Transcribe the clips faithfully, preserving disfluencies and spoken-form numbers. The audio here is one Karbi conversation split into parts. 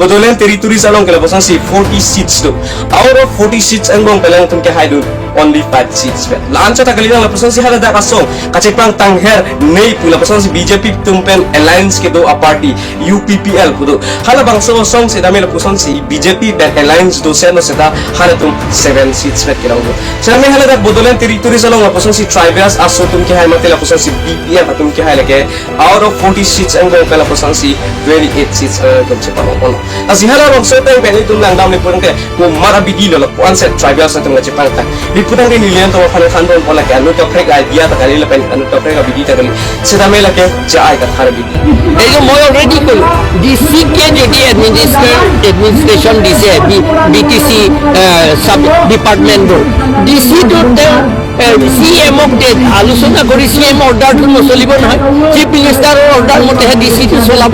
Bodoland Territories along ke lapuson si forty seats do. Out of forty seats angbong pen alangtum kehai dun only five seats pen. La-an chot ta kali nang lapuson si haladak asong kachepangtang her nei pu lapuson si B J P atum pen alliance kedo a party U P P L pu do. Halabangso asong setame lapuson si B J P pen alliance do seno seta halatum seven seats pen kelang do. Setame haladak Bodoland Territories along lapuson si tribals aso atum kehai mate lapuson si B P F atum kehai lake out of forty seats angbong pen lapuson si twenty-eight seats angbong chepalong ono. Lasi halabangso ateng pen itum langdamle pulangte komat abidi lo lapu-an set tribals atum kachepangtang. Di putangte nelian to aphan khandon pon lake anu kaprek idea ta kali lapen anu kaprek abidi ta kali. Setame lake J I Kathar abidi. এই যে মই অলৰেডি ক'লো, D C কে যদি এডমিনিষ্ট্ৰেশ্যন দিছে, B T চি চাব ডিপাৰ্টমেণ্টবোৰ, ডি চিটো তেওঁ চি এমক আলোচনা কৰি চি এম অৰ্ডাৰটো নচলিব নহয়, চিফ মিনিষ্টাৰৰ অৰ্ডাৰ মতেহে ডি চিটো চলাব।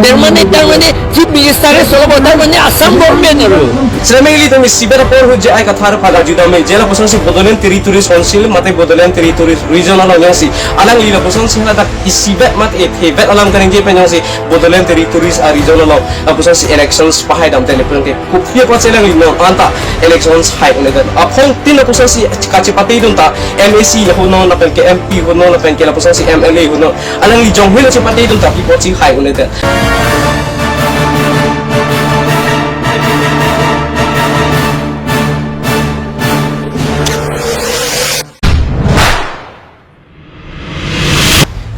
তাৰমানে তাৰমানে চিফ মিনিষ্টাৰে চলাব, তাৰমানে আছাম গভৰ্ণমেণ্ট আৰু। Setame ilitum isivet apor ahut J I Kathar aphan arjudamde, je lapuson si Bodoland Territories Council mate Bodoland Territories Region along jongsi alangli lapuson si haladak isivet mate ephevet alam kaningje pen jongsi Bodoland Territories a region along lapuson si elections pahai damte le pulangte kopi apotsi alangli non anta elections hai un-edet. Aphong tin lapuson si kachepate dun ta M A C le hono lapen ke M P hono lapen ke lapuson si M L A hono. Alangli jong helo chepate dun ta pi apotsi hai un-edet.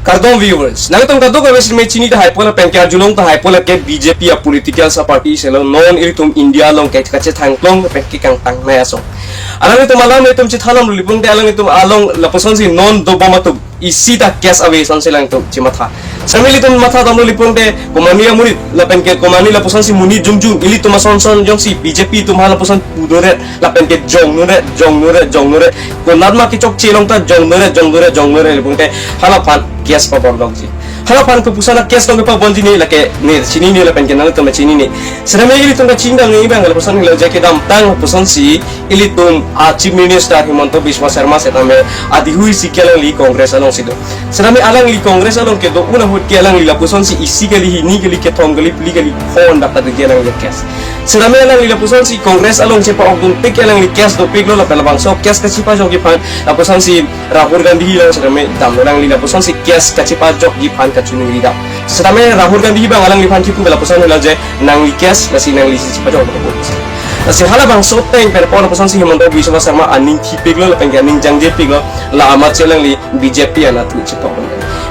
Kardom viewers, nangtum kadokave setame chini tahai po lapen ke arjulong tahai po lake B J P a political sa party selo non ilitum India along ke kachethangklong lapen ke kangtangnei asong. Alanglitum alam itum chethan damlo pulangte alanglitum along lapuson si non dobom atum isi ta case ave asonsi alangtum chematha. Setame ilitum matha damlo pulangte komani amonit lapen ke komani lapuson si monit jongjong ilitum ason son jongsi B J P atum halapuson pudunre lapen ke jongnunre jongnunre jongnunre konat ma kechokche along ta jongnunre jongnunre jongnunre le pulangte halaphan case pabon longji. Halaphan kopuson a case along pabonji ne lake ne chinine lapen ke nangtum chinine. Setame ilitum kachingdam ne bang lapuson helo je kedamtang lapuson si ilitum a Chief Minister Himanta Biswa Sarma setame adihui si ke alangli Congress along si do. Setame alangli Congress along kedo un ahut ke alangli lapuson si isi kali, hini kali, kethom kali, phli kali, phondak ta digi alangli case. Setame alangli lapuson si Congress along chepa-ok dun tik alangli case dopiklo lapen labangso case kachepajokji aphan lapuson si Rahul Gandhi along setame damlo alangli lapuson si case kachepajokji aphan kachiningri dam. Setame Rahul Gandhi bang alangliphan kipu lapuson helo je nangli case lasi nangli si chepajok. Lasi halabangso ateng pen apor lapuson si Himanta Biswa Sarma aning thipiklo lapen ke aning jangjepiklo, la amat si alangli B J P anatthu chepa-ok.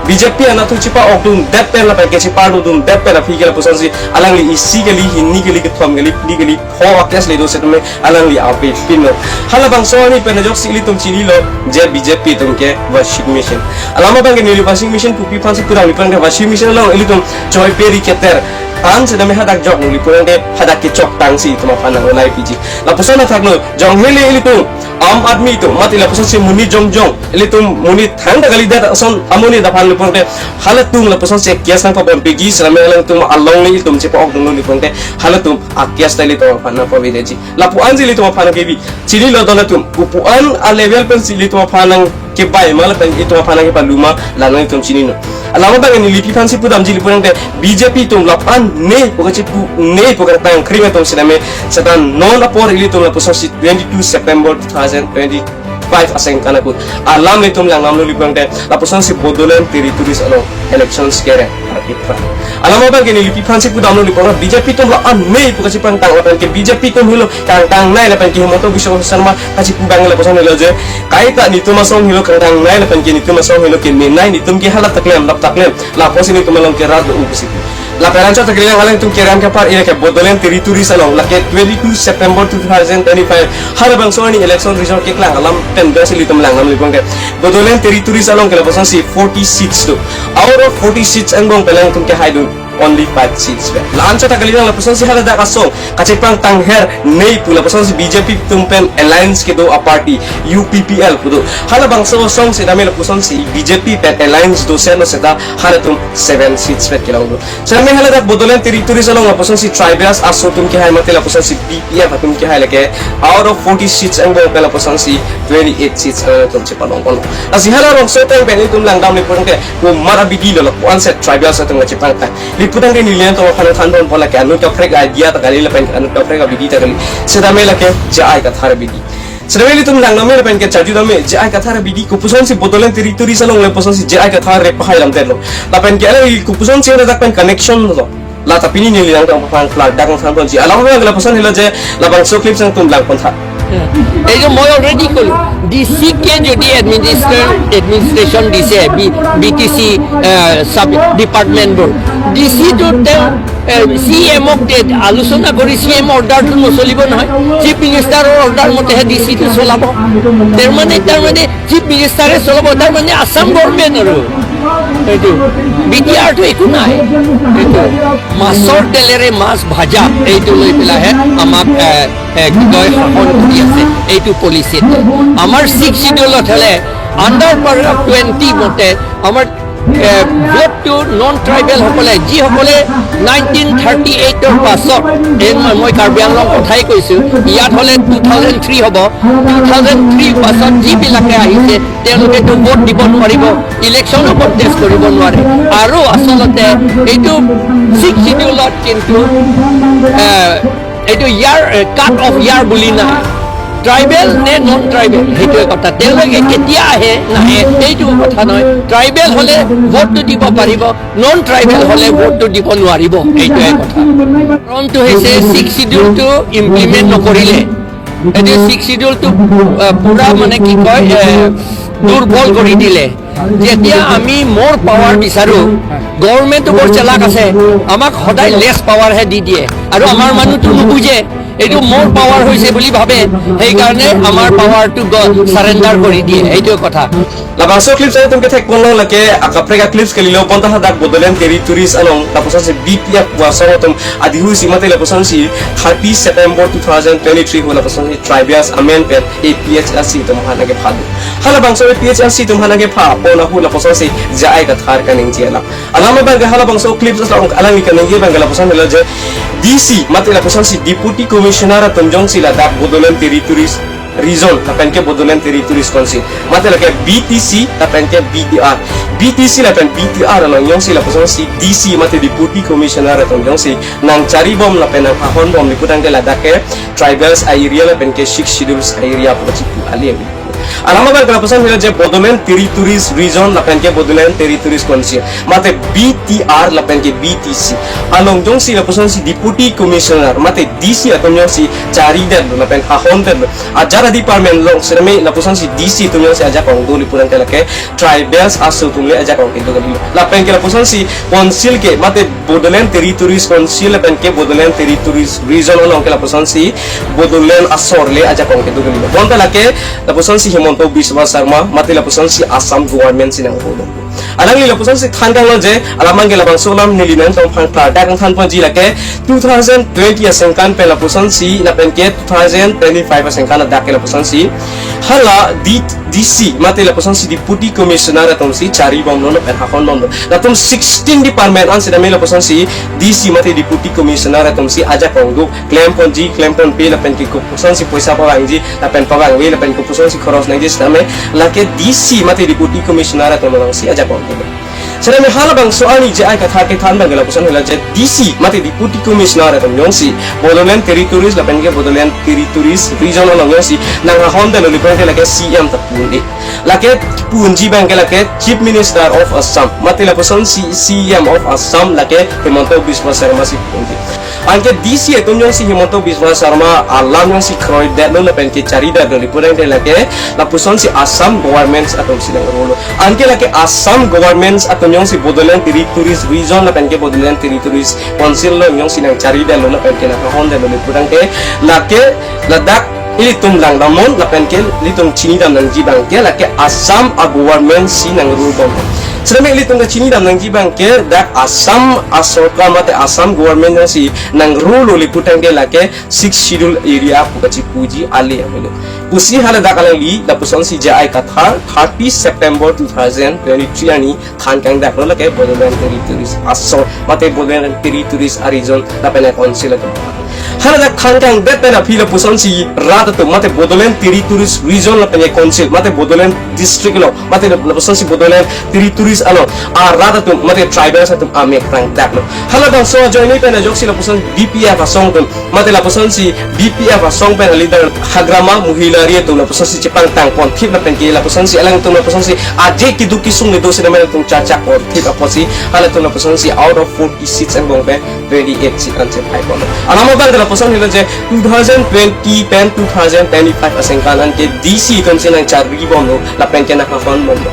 B J P anatthu chepa-ok dundet pen lapen ke chepardun dundet pen aphi ke lapuson si alangli isi kali, hini kali, kethom kali, phli kali, pho a case le do setame alangli avepinlo. Halabangso arni pen ajoksi ilitum chinilo je B J P atum ke washing machine. Alam abang ke neli washing machine pupi aphan si pudamle pulangte washing machine along ilitum choi peri keter an setame hadak joknunle pulangte hadak kechoktang si itum aphan nang olai piji. Lapuson athaklo, jong hele ilitum Aam Aadmi atum mate lapuson si monit jongjong, ilitum monit thangta kalidet ason amonit aphan le pulangte halatum lapuson si case nangpabonpiji setame alangtum along le ilitum chepa-ok dunle pulangte halatum a case ta ilitum aphan nangpaveji. Lapu-an si ilitum aphan nangkebi. Chinilo don atum, kopu-an a level pensi ilitum aphan nangkebai ma lapen ilitum aphan nangkepalu ma, la nangtum chinino. Alam abang ke neli pi aphan si pudamji le pulangte B J P atum lapu-an ne pu kachepu ne pu kangtang krim atum setame seta non apor ilitum lapuson si twenty-two September two thousand twenty-five aseng kan akut alam itum langdamlo le pulangte lapuson si Bodoland Territories along elections kere. Alam abang ke neli pi aphan si pudamlo le pulangte B J P atum la-an ne pu kachepangtang lapen ke B J P atum helo kangtangnei lapen ke Himanta Biswa Sarma kachepu abang lapuson helo je kaita netum asong helo kangtangnei lapen ke netum asong helo kemenei, netum ke halap ta klem, lap ta klem, lapuson netum along ke rat do u pusi. Lapen anchot ta kali nang alangtum keran kepar ira ke Bodoland Territories along lake twenty-two September two thousand twenty-five halabangso arni election result keklang alam pen besi ilitum langdamle pulangte Bodoland Territories along ke lapuson si forty seats do. Out of forty seats angbong pen alangtum kehai dun only five seats pen. La-an chot ta kali nang lapuson si haladak asong kachepangtang her nei pu lapuson si B J P atum pen alliance kedo a party U P P L pu do. Halabangso asong setame lapuson si B J P pen alliance do seno seta halatum seven seats pen kelang do. Setame haladak Bodoland Territories along lapuson si tribals aso atum kehai mate lapuson si B P F atum kehai lake out of forty seats angbong pen lapuson si twenty-eight seats alangtum chepalong ono. Lasi halabangso ateng pen itum langdamle pulangte komat abidi lo lapu-an set tribals atum kachepangtang. Putangte neli nangtum aphan thanpon, bola ke anut kaprek idea ta kali lapen anut kaprek abidi ta kali. Setame lake J I Kathar abidi. Setame ilitum langdam lapen ke charju dam, J I Kathar abidi kopusonsi Bodoland Territories along lapuson si J I Kathar re pahai lamtelo. Lapen ke alangli kopusonsi ladak pen connection lo. La ta pini neli nangtum aphan klardak thanponji. Alam abang lapuson helo je labangso clips nangtum langpon tha. এই যে মই অলৰেডি ক'লো, D C কে যদি এডমিনিষ্ট্ৰেশ্যন দিছে, B T চি চাব ডিপাৰ্টমেণ্টবোৰ, ডি চিটো তেওঁ চি ই এমক আলোচনা কৰি চি ই এম অৰ্ডাৰটো নচলিব নহয়, চিফ মিনিষ্টাৰৰ অৰ্ডাৰ মতেহে ডি চিটো চলাব। তাৰমানে তাৰমানে চিফ মিনিষ্টাৰে চলাব, তাৰমানে আছাম গভৰ্ণমেণ্ট আৰু এইটো বি টি আৰটো একো নাই। এইটো মাছৰ তেলেৰে মাছ ভাজা, এইটো লৈ পেলাইহে আমাক এ, এ, কি কয়, শাসন কৰি আছে এইটো পলিচিত। আমাৰ ছিক্স শ্বিডিউলত হ'লে আণ্ডাৰ পেৰাগ্ৰাফ টুৱেণ্টি মতে আমাৰ ভোটটো নন ট্ৰাইবেলসকলে, যিসকলে নাইনটিন থাৰ্টি এইটৰ পাছত, এই মই মই কাৰ্বি আংলং কথাই কৈছো, ইয়াত হ'লে টু থাউজেণ্ড থ্ৰী হ'ব, টু থাউজেণ্ড থ্ৰী পাছত যিবিলাকে আহিছে তেওঁলোকেতো ভোট দিব নোৱাৰিব, ইলেকশ্যনো কণ্টেষ্ট কৰিব নোৱাৰে। আৰু আচলতে এইটো ছিক্স শ্বিডিউলত কিন্তু এ, এইটো ইয়াৰ কাট অফ ইয়াৰ বুলি নাই। ট্ৰাইবেল নে নন ট্ৰাইবেল, সেইটোৱে কথা। তেওঁলোকে কেতিয়া আহে নাহে, এইটো কথা নহয়। ট্ৰাইবেল হ'লে ভোটটো দিব পাৰিব, নন ট্ৰাইবেল হ'লে ভোটটো দিব নোৱাৰিব, এইটোৱে কথা। কাৰণটো হৈছে ছিক্স শ্বিডিউলটো ইমপ্লিমেণ্ট নকৰিলে, এইটো ছিক্স শ্বিডিউলটো আহ, পুৰা মানে কি কয়, এ, দুৰ্বল কৰি দিলে। যেতিয়া আমি মোৰ পাৱাৰ বিচাৰো, গভৰ্ণমেণ্টটো বৰ চালাক আছে, আমাক সদায় লেছ পাৱাৰহে দি দিয়ে আৰু আমাৰ মানুহটো নুবুজে এইটো মোৰ পাৱাৰ হৈছে বুলি ভাবে, সেইকাৰণে আমাৰ পাৱাৰটো চাৰেণ্ডাৰ কৰি দিয়ে, এইটো কথা। Labangso clips nangtum kethek ponlo, lake akaprek a-clips kalilo, bonta hadak Bodoland Territories along lapuson si B P F pu asong atum adihu si mate lapuson si thirty September two thousand twenty-three ho lapuson si tribals amen pen A P H L C atum aphan nangkephado. Halabangso A P H L C atum aphan nangkepha pon ahut lapuson si J I Kathar kaningje alam. Alam abang ke halabangso clips along alangli kaningje abang ke lapuson helo je D C mate lapuson si Deputy Commissioner atum jongsi ladak Bodoland Territories Region lapen ke Bodoland Territories Council, mate lake B T C lapen ke B T R. B T C lapen B T R along jongsi lapuson si D C mate Deputy Commissioner atum jongsi nangcharibom lapen nanghahonbom, lapu tangte ladak ke tribals a-area lapen ke six schedules a-area pu kachipu ale. Alam abang ke lapuson helo je Bodoland Territories Region lapen ke Bodoland Territories Council, mate B T R lapen ke B T C along jongsi lapuson si Deputy Commissioner mate D C atum jongsi charidetlo lapen hahondetlo, ajat a-department along setame lapuson si D C atum jongsi ajakong do, lapu tangte lake tribals aso atum le ajakong kedo kalilo. Lapen ke lapuson si council ke mate Bodoland Territories Council lapen ke Bodoland Territories Region along ke lapuson si Bodoland asor le ajakong kedo kalilo. Bonta lake lapuson si Himanta Biswa Sarma mate lapuson si Assam government si nangpulo. Alangli lapuson si than kanglo je alam abang ke labangso alam neli nangtum aphan klardak nangthanponji, lake two thousand twenty asengkan pen lapuson si lapen ke two thousand twenty-five asengkan ladak ke lapuson si hala D, D C mate lapuson si Deputy Commissioner atum si charibomlo lapen hahonbomlo. Latum sixteen department an setame lapuson si D C mate Deputy Commissioner atum si ajakong do, klemponji klemponpe lapen ke kopuson si poisa pavangji lapen pavangve lapen kopuson si khoros nangji setame lake D C mate Deputy Commissioner atum along si ajakong do. Setame halabangso arni J I Kathar kethan abang ke lapuson helo je D C mate Deputy Commissioner atum jongsi Bodoland Territories lapen ke Bodoland Territories Region along jongsi nanghahondetlo, lapu tangte lake C M ta pu un-e. Lake pu unji abang ke lake Chief Minister of Assam mate lapuson si C M of Assam lake Himanta Biswa Sarma si pu unji. Anke D C atum jongsi Himanta Biswa Sarma alam jongsi kroidetlo lapen ke charidetlo, lapu tangte lake lapuson si Assam government atum si nangrolo. Anke lake Assam government atum jongsi Bodoland Territories Region lapen ke Bodoland Territories Council along jongsi nangcharidetlo lapen ke nanghahondetlo, lapu tangte lake ladak ilitum langdamnon lapen ke ilitum chinidam nangji abang ke lake Assam a-government si nangrulbom. Setame ilitum kachinidam nangji abang ke dak Assam asorkar mate Assam government jongsi nangrulo, lapu tangte lake six schedule area pu kachipuji ale avelo. Pusi haladak alangli lapuson si J I Kathar thirty September two thousand twenty-three arni than kangdaklo lake Bodoland Territories asor mate Bodoland Territories a-region lapen a-council atum. Haladak thangkangdet pen aphi lapusonsi rat atum mate Bodoland Territories Region lapen ke Council mate Bodoland District along mate lapusonsi Bodoland Territories along arat atum mate tribals atum amek prangdaklo. Halabangso ajoine pen ajoksi lapuson B P F asong atum mate lapusonsi B P F asong pen a-leader Hagrama Mohilari atum lapusonsi chepangtang ponthip lapen ke lapusonsi alangtum lapusonsi aje keduk kesung le do sitame alangtum chachak ponthip apotsi halatum lapusonsi out of forty seats angbong pen twenty-eight seat an chephai ponlo. Alam abang ke lapuson helo je two thousand twenty pen two thousand twenty-five asengkan an ke D C atumsi nangcharli bomlo lapen ke nangkahon bomlo.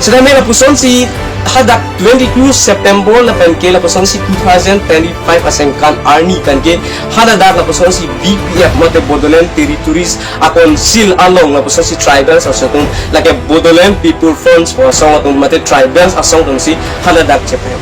Sitame lapusonsi hadak twenty-two September lapen ke lapusonsi two thousand twenty-five asengkan arni pen ke haladak lapusonsi B P F mate Bodoland Territories a-Council along lapusonsi tribals asong atum lake Bodoland People Fronts pu asong atum mate tribals asong atumsi haladak chephem.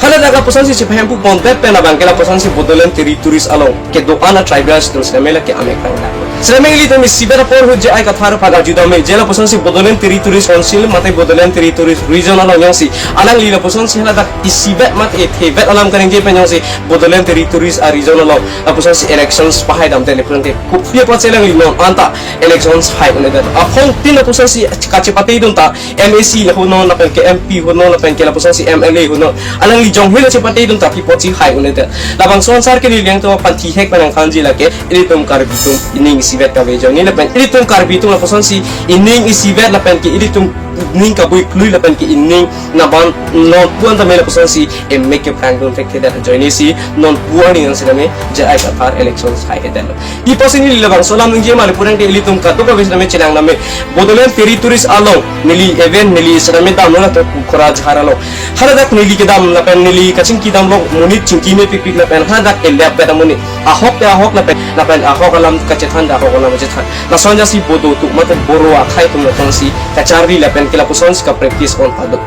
Haladak lapusonsi chephem pu pondet pen abang ke lapusonsi Bodoland Territories along kedo-an a-tribals atum sitame lake amek prangdak. Sitame ilitum isivet apor ahut J I Kathar aphan arjudam me je lapusonsi Bodoland Territories Council mate Bodoland Territories Region along jongsi alangli lapusonsi haladak isivet mate thevet alam kaningje pen jongsi Bodoland Territories a-region along lapusonsi elections pahai damdet le purangte kopi apotsi alangli non anta elections hai un-edet. Aphongtin lapusonsi kachepatedun ta M A C la hunnon lapen ke M P hunnon lapen ke lapusonsi M L A hunnon. Alangli jong helo chepatedun ta pi apotsi hai un-edet. Labangso ansar ke neli alangtum aphan thihek pen nangthanji lake ilitum Karbi atum ining isivet kave ajoine lapen ilitum Karbi atum lapusonsi ining isivet lapen ke ilitum ining kabui klui lapen ke ining naban non pu-an tame lapusonsi emek keprangdun thekthedet ajoinesi non pu-an ining sitame J I Kathar elections hai-edetlo. Pi apotsi neli labangso alam ningje ma le purangte ilitum kadokave sitame chenang name Bodoland Territories along neli even neli sitame damlo latum Kukora Jahar along. Haladak neli kedam lapen neli kachingki damlo monit chingki mepikpik lapen haladak elep bet amonit ahok te ahok lapen lapen ahok alam kachethan te ahok alam kachethan. Lason jasi Bodo atum mate Boro akhai atum lapusonsi kacharli lapen ke lapusonsi ka-practice pon paduk.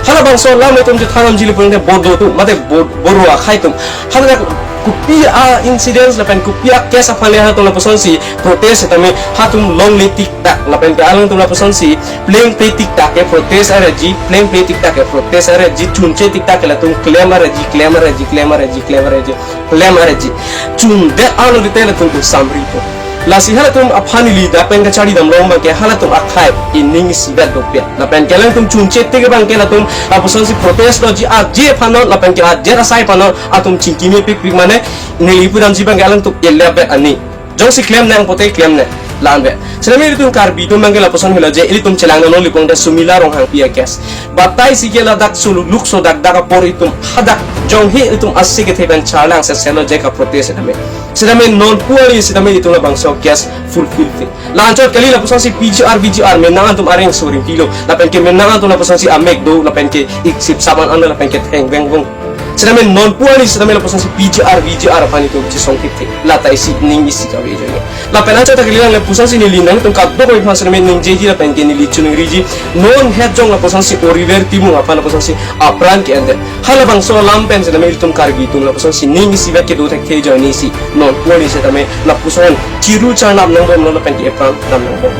Halabangso alam itum chethan damji le purangte Bodo atum mate Bo-, Boro akhai atum haladak kopi a-incidents lapen kopi a-case aphan le halatum lapusonsi protest sitame halatum longle tiktak lapen ke alangtum lapusonsi plengple tiktak ke protest arji, plengple tiktak ke protest arji, chunche tiktak ke latum klem arji, klem arji, klem arji, klem arji, klem arji. Chundet alo rite latum pu samri po. Lasi halatum aphan neli dak pen kacharli damlo abang ke halatum akhai ining isivet dopia. Lapen ke alangtum chunche tik abang ke latum lapusonsi protest loji aje aphan non lapen ke aje asai aphan non atum chingki mepikpik mane neli pudamji abang ke alangtum elep bet ani. Jongsi klem nang pote klem nang. La-an bet. Sitame ilitum Karbi atum abang ke lapuson helo je ilitum chelang nanglo le purangte Sumila Ronghangpi a-case. Batai si ke ladak sulu lukso dakdak apor itum hadak jonghe itum ase kethe pen charlang seselo je ka-protest sitame. Sitame non pu-an sitame itum labangso case fulfill thik. La-anchot kali lapusonsi P G R, V G R menang atum areng soring kilo. Lapen ke menang atum lapusonsi amek do, lapen ke iksip saman anda, lapen ke theng veng vong. Sitame non pu-an sitame lapusonsi P G R, V G R aphan itum chesong thik thik. Lata isi ning isi kave ajoine. Lapen anchot ta kali lang lapusonsi neli nangtum kadokave aphan sitame ningjeji lapen ke neli chiningriji. Non het jong lapusonsi Oliver Timung aphan lapusonsi apran ke-endet. Halabangso alam pen sitame ilitum Karbi atum lapusonsi ning isivet kedo thekthe ajoinesi non pu-an sitame lapuson chiru charnap nangbomlo lapen ke epran dam nangbom.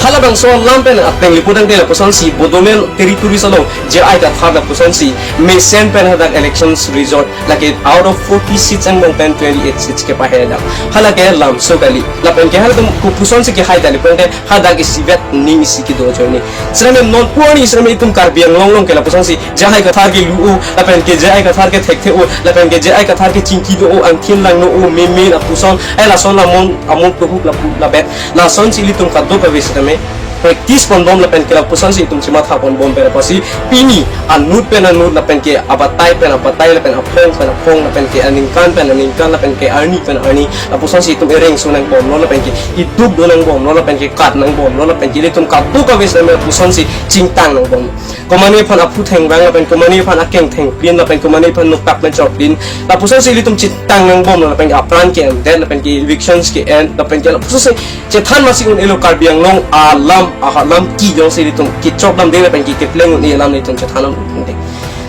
Halabangso alam pen ateng le pudamde lapusonsi Bodoland Territories along J I Kathar lapusonsi mesen pen hadak elections result lake out of forty seats angbong pen twenty-eight seats kepahedam. Halake lamso kali. Lapen ke halatum kopuson si kehai dali pudamde hadak isivet ning isi kedo ajoine. Sitame non pu-an sitame itum Karbi Anglong along ke lapusonsi J I Kathar ke lu-o, lapen ke J I Kathar ke thekthe-o, lapen ke J I Kathar ke chingki do-o, angthin langno-o, memen apuson, eh, lason lamon, amon tuhuk lapu labet, lasonsi ilitum kadokave sitame practice ponbom lapen ke lapusonsi itum chematha ponbom pen apotsi pini anut pen anut lapen ke abatai pen abatai lapen aphong pen aphong lapen ke aningkan pen aningkan lapen ke arni pen arni lapusonsi itum ereng su nangbomlo lapen ke iduk do nangbomlo lapen ke kat nangbomlo lapen ke ilitum kadokave sitame lapusonsi chingtang nangbom. Komane aphan aphu thengvang lapen komane aphan akeng thengplin lapen komane aphan noktak pen choplin lapusonsi ilitum chingtang nangbomlo lapen ke apran ke-endet lapen ke evictions ke-en lapen ke lapusonsi chethan masi un-elo Karbi Anglong alam ahalam ki jongsi ilitum kechok damde lapen ke kepleng un-e alam ilitum chethan damde.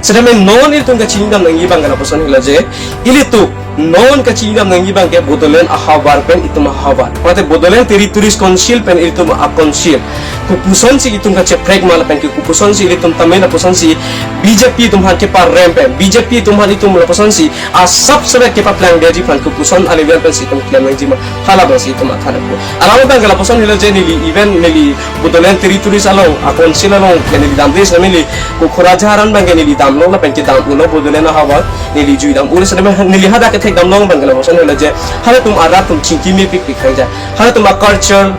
Sitame non ilitum kachini dam nangji abang ke lapuson helo je ilitum Non kachini dam nangji abang ke Bodoland ahavar pen itum ahavar, mate Bodoland Territories Council pen itum a-council. Kopuson si itum kacheprek ma lapen ke kopuson si ilitum tame lapuson si B J P atum aphan keparem pen, B J P atum aphan itum lapuson si asap sevet kepaplangdetji aphan kopuson a-level pen si itum klem nangji ma, hala abang si itum matha nangpo. Alam abang ke lapuson helo je neli event neli Bodoland Territories along, a-council along, ke neli damde sitame neli Kokhora Jaharan abang ke neli damlo lapen ke dam-ulo Bodoland ahavar, neli jui dam-ulo sitame neli hadak kethek damlong abang ke lapuson helo je, halatum arat atum chingki mepik pik hang ja. Halatum a-culture.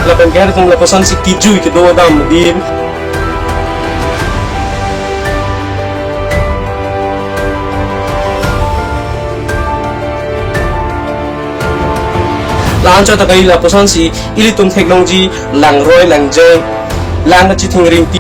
Lapen ke halatum lapuson si kijui kedo dam di. La-anchot ta kali lapuson si ilitum theklongji langroi langjeng, lang kachithing ringti.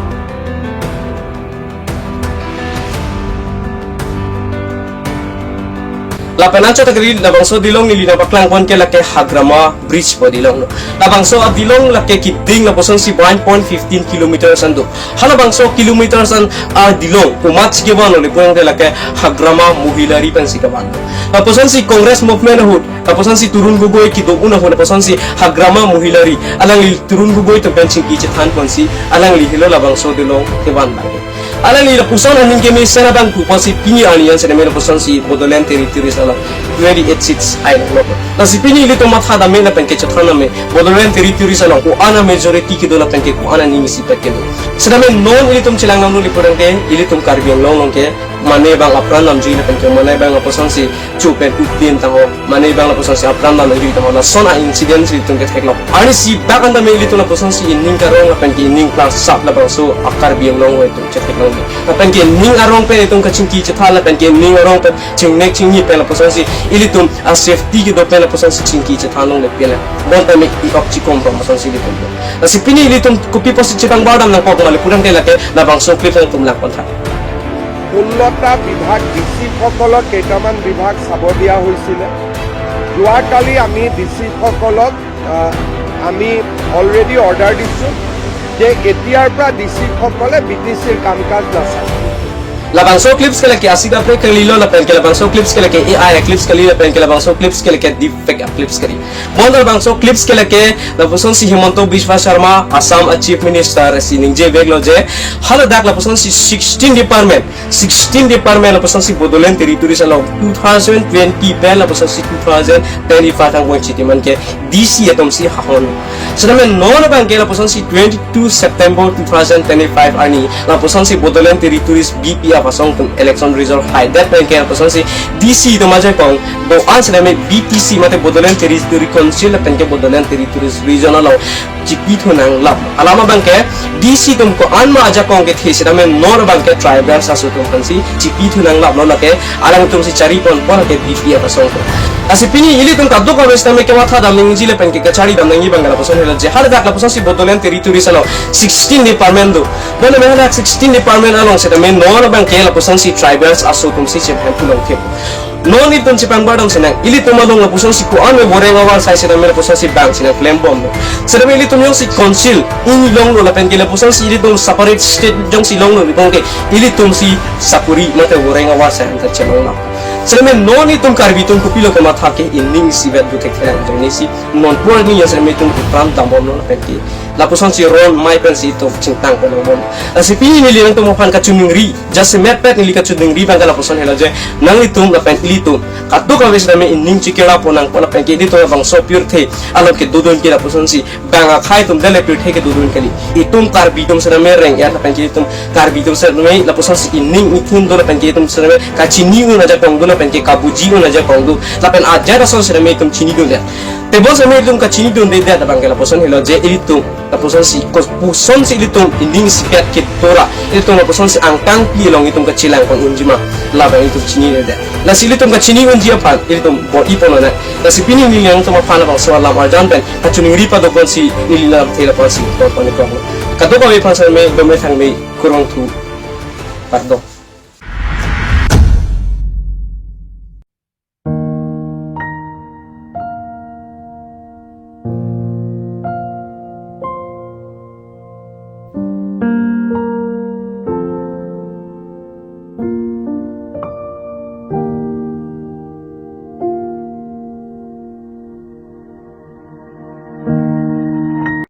Lapen anchot ta kali labangso adilong neli nangpaklang pon ke lake Hagrama Bridge pu adilong lo. Labangso adilong lake keding lapuson si one point fifteen kilometers an do. Halabangso kilometers an adilong komatsi kevan lo le pulote lake Hagrama Mohilari pensi kevan lo. Lapuson si Congress movement ahut, lapuson si Tarun Gogoi kedo-un ahut, lapuson si Hagrama Mohilari, alangli Tarun Gogoi atum pen chingki chethan ponsi alangli helo labangso adilong kevan abang. Alangli lapuson aning kemesen abang pu pusi pini arni an sitame lapuson si Bodoland Territories along twenty-eight seats ai lo. Lasi pini ilitum matha dam me lapen ke chethan dam me, Bodoland Territories along ko-an a-majority kedo lapen ke ko-an aning isipet kedo. Sitame non ilitum chelang nanglo le pulote ilitum Karbi Anglong along ke mane abang apran damjui lapen ke mane abang lapuson si chupen utin tangho, mane abang lapuson si apran damjui tangho, lason a-incident si itum kethek lo. Arnisi bak an tame ilitum lapuson si ining karong lapen ke ining klangsap labangso a-Karbi Anglong ahoi atum chetheklong. Lapen ke ining arong pen itum kachingki chethan lapen ke ining arong pen chingnek chingni pen lapuson si ilitum a-safety kedo pen lapuson si chingki chethan longle pele. Bonta me i-ok chikom rong lapuson si ilitum. Lasi pini ilitum kopi pusi chepangbar dam nangkok ma le pulote lake labangso clip nangtum lang pon tha. ষোল্লটা বিভাগ, ডি চিসকলক কেইটামান বিভাগ চাব দিয়া হৈছিলে। যোৱাকালি আমি ডি চিসকলক, আহ, আমি অলৰেডি অৰ্ডাৰ দিছোঁ যে এতিয়াৰ পৰা ডি চিসকলে বি টি চিৰ কাম কাজ নাচাব। Labangso clips ke lake asida pre kalilo lapen ke labangso clips ke lake A I clips kali lapen ke labangso clips ke lake deepfake clips kali. Bonta labangso clips ke lake lapuson si Himanta Biswa Sarma, Assam a-Chief Minister si ningje veklo je, haladak lapuson si sixteen department, sixteen department lapuson si Bodoland Territories along two thousand twenty pen lapuson si two thousand twenty-five angbong chitiman ke D C atum si hahon. Sitame non abang ke lapuson si twenty-two September two thousand twenty-five arni lapuson si Bodoland Territories B P F asong atum election result haidet pen ke lapuson si D C atum ajakong do-an sitame B T C mate Bodoland Territory Council lapen ke Bodoland Territories Region along chipithu nanglap. Alam abang ke D C atum ko-an ma ajakong kethe sitame non abang ke tribals aso atum aphan si chipithu nanglaplo lake alangtum si chari pon pon ke B P F asong atum. Lasi pini ilitum kadokave sitame kematha dam nangji lapen ke kachari dam nangji abang ke lapuson helo je haladak lapuson si Bodoland Territories along sixteen department do. Bonta me haladak sixteen department along sitame non abang ke lapuson si tribals aso atum si chephan pulong thep. Non itum chepangbar dam sinang, ilitum along lapuson si ko-an me boreng avar sai sitame lapuson si bang sinang klem bom. Sitame ilitum jongsi council ini longlo lapen ke lapuson si ilitum separate state jongsi longlo ilitum ke ilitum si sakuri mate boreng avar sai anta chelong lo. Sitame non itum Karbi atum kopilo kematha ke ining isivet do thekthelang atum ni si non por ni ya sitame itum ipram dam bom lo lapen ke lapuson si ron mai pen si itum chingtang pen bom. Lasi pini neli nangtum aphan kachiningri, jasemet pet neli kachiningri abang ke lapuson helo je, nanglitum lapen ilitum kadokave sitame ining chikera pon nangpo lapen ke ilitum labangso pirthe along kedodun ke lapuson si bang akhai atum dele pirthe kedodun kali. Itum Karbi atum sitame reng ya lapen ke itum Karbi atum sitame lapuson si ining ithim do lapen ke itum sitame kachini un ajakong do lapen ke kabuji un ajakong do lapen ajat ason sitame itum chinidun ya. Tebon sitame itum kachinidunde det abang ke lapuson helo je ilitum lapuson si, kopuson si ilitum ining isivet kedo ra, ilitum lapuson si angkang pi along itum kachelang pon unji ma, labang itum chinine det. Lasi ilitum kachini unji aphan ilitum bor-i pon nang. Lasi pini neli nangtum aphan labangso alam arjan pen kachiningri padokon si neli lamthe lapuson si pon pon ikon. Kadokave aphan sitame dome thangme, kurvangthu, kardom.